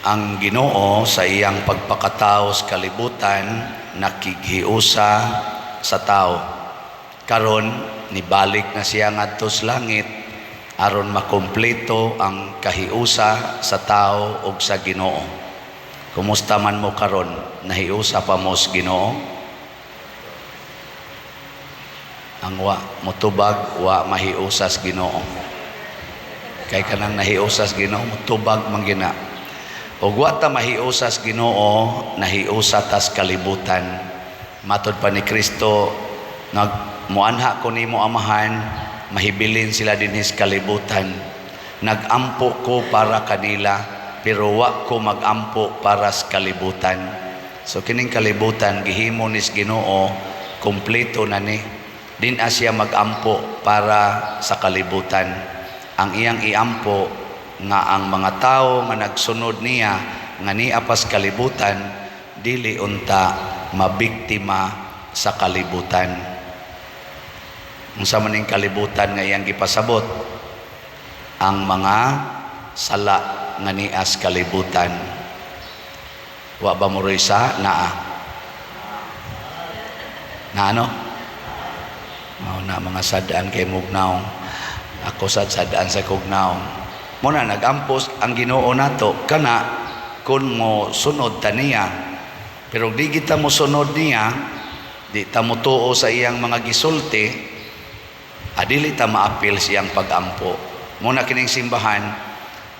Ang Ginoo sa iyang pagpakatao sa kalibutan nakighiusa sa tao. Karon nibalik na siya ngadto sa langit aron makumpleto ang kahiusa sa tao ug sa Ginoo. Kumusta man mo karon? Nahiusa pa mo sa Ginoo? Ang wa motubag, wa mahiusa sa Ginoo. Kay kanang nahiusa sa Ginoo, motubag man gina. Ug wa ta mahiusa sa Ginoo, nahiusa tas kalibutan. Matod pa ni Kristo, nag muanha ko nimo, Amahan, mahibilin sila dinhi sa kalibutan. Nagampo ko para kanila, pero wa ko magampo para sa kalibutan. So kining kalibutan gihimo ni sa Ginoo, kompleto na ni. Di na siya magampo para sa kalibutan. Ang iyang iampo nga ang mga tao nga nagsunod niya nga nia pas kalibutan dili unta mabiktima sa kalibutan. Unsa man ning kalibutan nga iyang gipasabot? Ang mga sala nga nias kalibutan. Wa ba mo sa naa? Na ano? Mao na mga sadaan kay mugnaong. Ako sad, sadaan sa kugnaong. Mo na nagampos ang Ginoo nato kana kung mo sunod ta niya. Pero di kita mo sunod niya, di ta mo tuo sa iyang mga gisulti, adili ta maapil siyang pagampo. Mo na kining simbahan,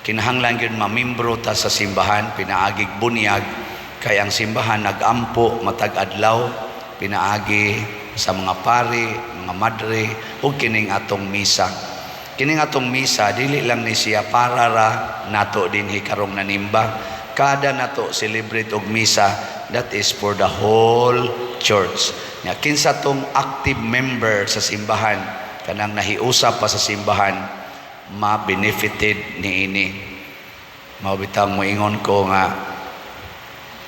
kinahanglan gyud mamimbro ta sa simbahan pinaagig bunyag, kay ang simbahan nagampo matag adlaw pinaagi sa mga pari, mga madre ug kining atong misa. Kining atong misa dili lang ni siya para ra nato dinhi karong nanimba. Kada nato celebrate og misa, that is for the whole church. Nya kinsa tong active member sa simbahan, kanang nahiusa pa sa simbahan, ma-benefited niini. Mao bitaw moingon ko nga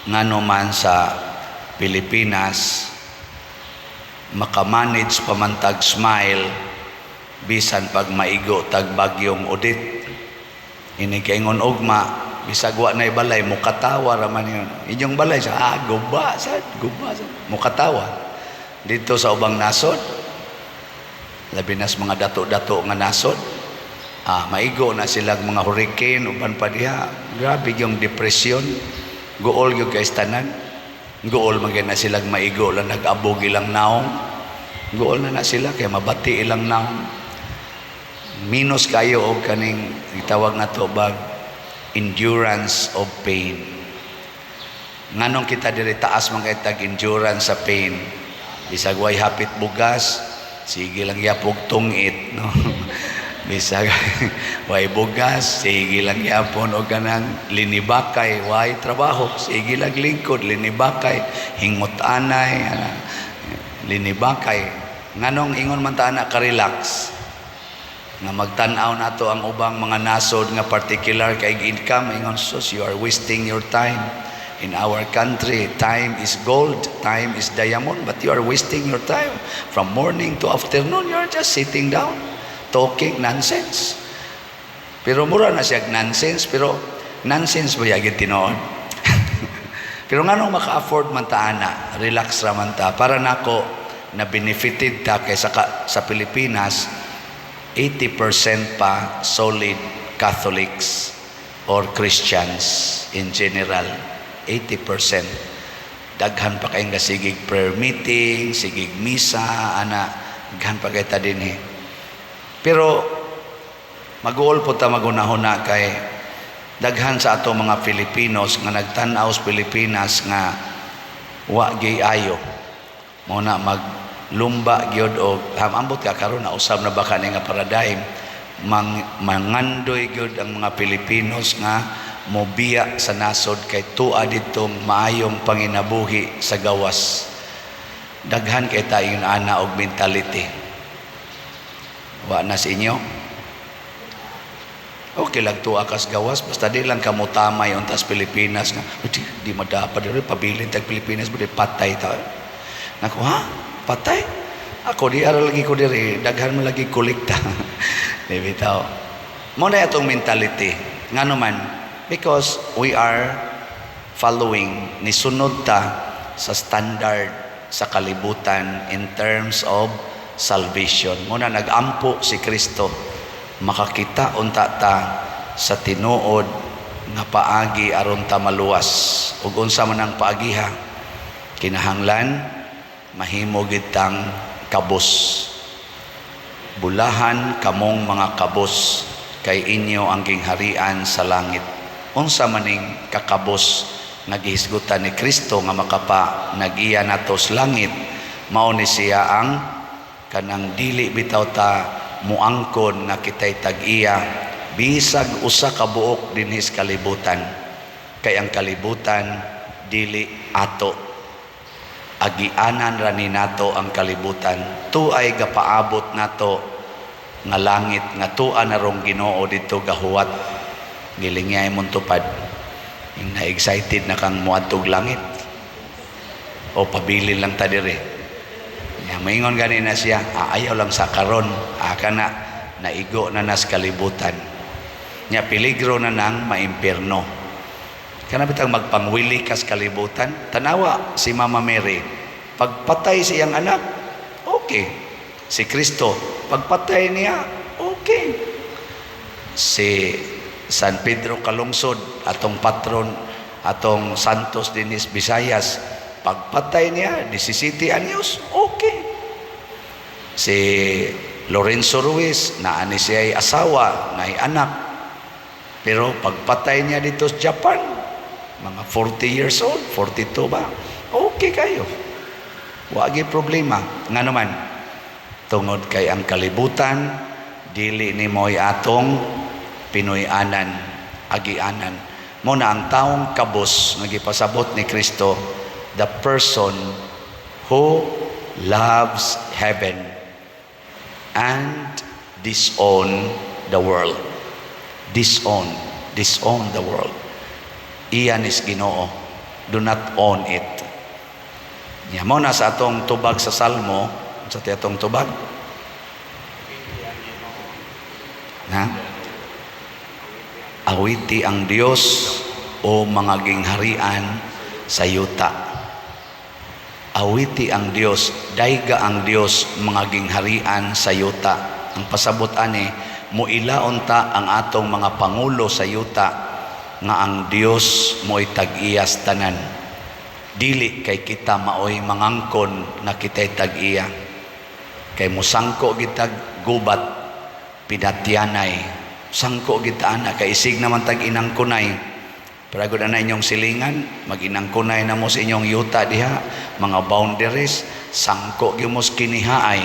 ngano man sa Pilipinas makamanage pa man tag smile bisan pag maigo tag bagyong Odette. Ini kaingon ugma, bisag wa nay balay, mukatawa ra man yun. Inyong balay sa guba sad, guba sad, mukatawa. Dito sa ubang nasod, labi nas mga dato-dato nga nasod, maigo na sila mga hurricane uban pa diha, grabe yung depression, guol gyud kay tanan. Guol man gyud na sila maigo lang nag-abog ilang naong. Guol na na sila kay mabati ilang naong. Minus kayo og kaning gitawag na to bag endurance of pain. Nganong kita diri taas man kay tag endurance sa pain. Bisag way hapit bugas, sige lang yapog tungit, no? Bisag way bugas, sige lang yapon og kanang linibakay, way trabaho, sige lang lingkod, linibakay, hingot anay, ana, linibakay. Nganong ingon man ta ana ka-relax? Nga magtan-aw nato ang ubang mga nasod nga particular kay income, ingon, "Sus, you are wasting your time. In our country, time is gold, time is diamond, but you are wasting your time. From morning to afternoon, you are just sitting down, talking nonsense." Pero mura na siya nonsense, pero nonsense ba yagid tinuod? Pero nganong maka-afford man ta ana, relax ra man ta. Para nako na benefited ta kay sa Pilipinas 80% pa solid Catholics or Christians in general. 80%. Daghan pa kayong sigig prayer meeting, sigig misa, ana, daghan pa kay ta dinhi. Pero maguol po ta magunahuna kay daghan sa ato mga Filipinos nga nagtan-aw sa Pilipinas nga wa gyud ayo. Mo na maglumba gyud og ambot ka karon na usab na ba kani nga paradigm, mangandoy gyud ang mga Pilipinos nga mobiya sa nasod kay tua ditong maayong panginabuhi sa gawas. Daghan kay tayo ana og mentality. Wa na sa inyo? Okay lang tuwa kas gawas, basta di lang kamo tamay untas Pilipinas nga, "Uy, di madapa diri, pabilin tag Pilipinas, di patay ta." Nako, ha? Patay? Ako di ara lagi ko diri, daghan mo lagi kolekta. Di bitaw. Mo na atong mentality. Ngano man Because we are following, nisunod ta sa standard sa kalibutan in terms of salvation. Muna nagampo si Kristo, makakita unta ta sa tinuod nga paagi aron ta maluwas. Ug unsa man ang paagiha? Kinahanglan mahimo gid tang kabos. Bulahan kamong mga kabos kay inyo ang gingharian sa langit. Unsa maning kakabos nga gihisgutan ni Kristo nga makapa nagiya nato sa langit? Mao ni siya ang kanang dili bitaw ta muangkon nga kitay tag-iya bisag usa ka buok dinhi sa kalibutan, kay ang kalibutan dili ato, agianan ra ni nato ang kalibutan. Tuay gapaabot nato nga langit nga tua na rong Ginoo didto gahuwat. Gilingay mong tupad yung na-excited na kang muadtog langit o pabilin lang ta diri. Ya, maingon gani na siya, ah, ayaw lang sa karon, ah, kana naigo na nas kalibutan. Nya peligro na nang maimpierno. Kana bitang magpangwili kas kalibutan. Tanawa si Mama Mary, pagpatay sa iyang anak, okay. Si Kristo, pagpatay niya, okay. Si San Pedro Calungsod, atong patron, atong santos dinis Visayas, pagpatay niya, 17 anyos, okay. Si Lorenzo Ruiz, naa ni siya ay asawa, naay anak. Pero pagpatay niya dito sa Japan, mga 40 years old, 42 ba? Okay kayo. Wagi problema. Nga naman, tungod kay ang kalibutan, dili ni mo'y atong Pinoy-anan, agianan. Mo na ang taong kabos nga gipasabot ni Kristo, the person who loves heaven and disown the world. Disown, disown the world. Iyan is Ginoo. Do not own it. Ya, mo na sa atong tubag sa Salmo, sa atong tubag. Ha? Awiti ang Dios o mga gingharian sa yuta. Awiti ang Dios, dayga ang Dios, mga gingharian sa yuta. Ang pasabot ani, muilaon ta ang atong mga pangulo sa yuta nga ang Dios mo'y tag-iyas tanan. Dili kay kita maoy mangangkon nga kita'y tag-iya. Kay musangko gitag gubat pinatyanay. Sangko gita ana kay isig naman tag inangkunay. Pero na inyong silingan, mag-inangkunay na mo sa inyong yuta diha, mga boundaries, sangko gyud mo sa kinihaay.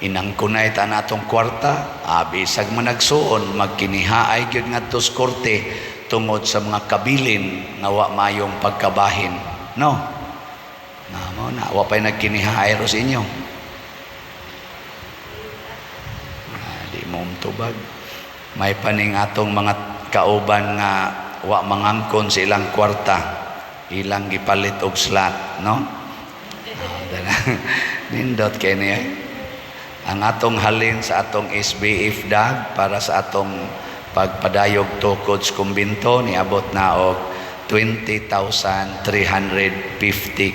Inangkunay ta natong kwarta, bisag managsuon, magkinihaay gyud ngadto sa korte tungod sa mga kabilin nga wa mayong pagkabahin. No? Na mo na wa pay nagkinihaay ro sa inyo. Ah, di mo tubag. May paning atong mga kauban nga wa mangangkon sa ilang kwarta, ilang gipalit og slot, no? Ah, nindot kay niya. Ang atong halin sa atong SBF dag para sa atong pagpadayog tukod sa kumbinto niabot na og 20,350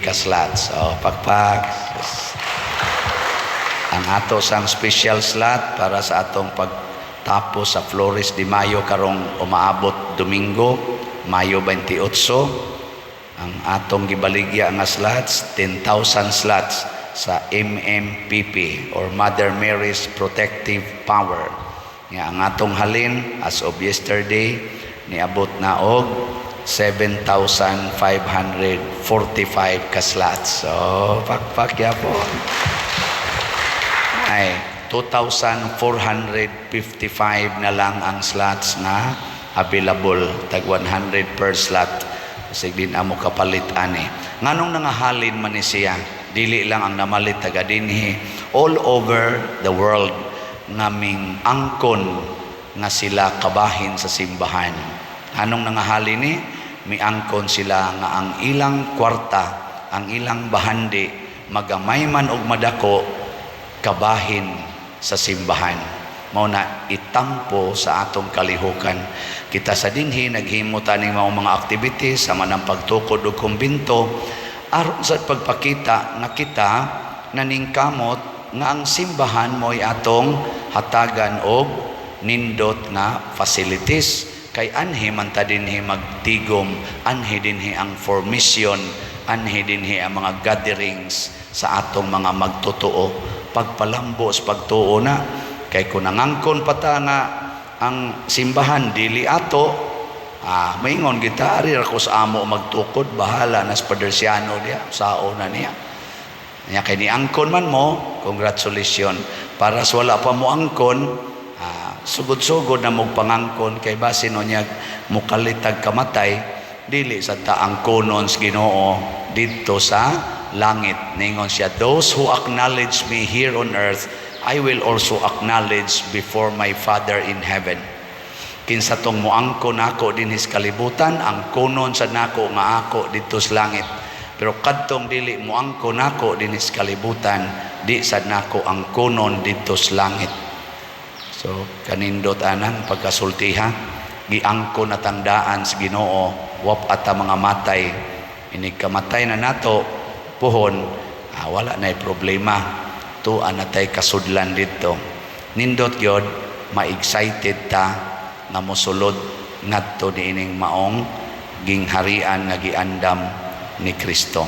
ka slots. Oh, pakpak. Ang ato sang special slot para sa atong pagtapos sa Flores de Mayo karong umaabot Domingo, Mayo 28, ang atong gibaligya nga slots, 10,000 slots sa MMPP or Mother Mary's Protective Power. Nga ang atong halin as of yesterday niabot na og 7,545 ka slots. So, pakpak ya po. Ay, 2,455 na lang ang slots na available, tag 100 per slot. Kasi din amo kapalit ani. Nganong nangahalin man ni siya, dili lang ang namalit taga dinhi, all over the world ngaming angkon nga sila kabahin sa simbahan. Anong nangahalin ni? Miangkon sila nga ang ilang kwarta, ang ilang bahandi, magamay man og madako, kabahin sa simbahan. Mao na itampo sa atong kalihukan. Kita sa dinhi naghimo ta ning mga activities sama ng pagtukod og kumbento aron sa pagpakita nga kita naningkamot nga ang simbahan mo'y atong hatagan og nindot nga facilities, kay anhi man ta dinhi magtigom, anhi dinhi ang formation, anhi dinhi ang mga gatherings sa atong mga magtotoo, pagpalambo sa pagtuo na. Kay kung nangangkon pa ta nga ang simbahan dili ato, maingon kita, "Ari ra ko sa amo magtukod, bahala na sa Padersiano diya, sao na niya." Nya kay niangkon man mo, congratulations. Para sa wala pa mo angkon, sugod-sugod na mo pangangkon, kay basin no niya mukalitag kamatay, dili sa ta angkonon sa Ginoo didto sa langit. Ningon siya, "Those who acknowledge me here on earth, I will also acknowledge before my Father in heaven." Kinsa tong moangkon nako dinhi sa kalibutan, angkonon sa nako nga ako didto sa langit. Pero kadtong dili moangkon nako dinhi sa kalibutan, di sad nako angkonon didto sa langit. So kanindot anang pagkasultiha, giangkon na tandaan sa Ginoo, wap ata mga matay. Inig kamatay na nato puhon, wala na problema. Tuan na tay kasudlan dito. Nindot gyud ma-excited ta nga mosulod ngadto niining maong gingharian nga giandam ni Kristo.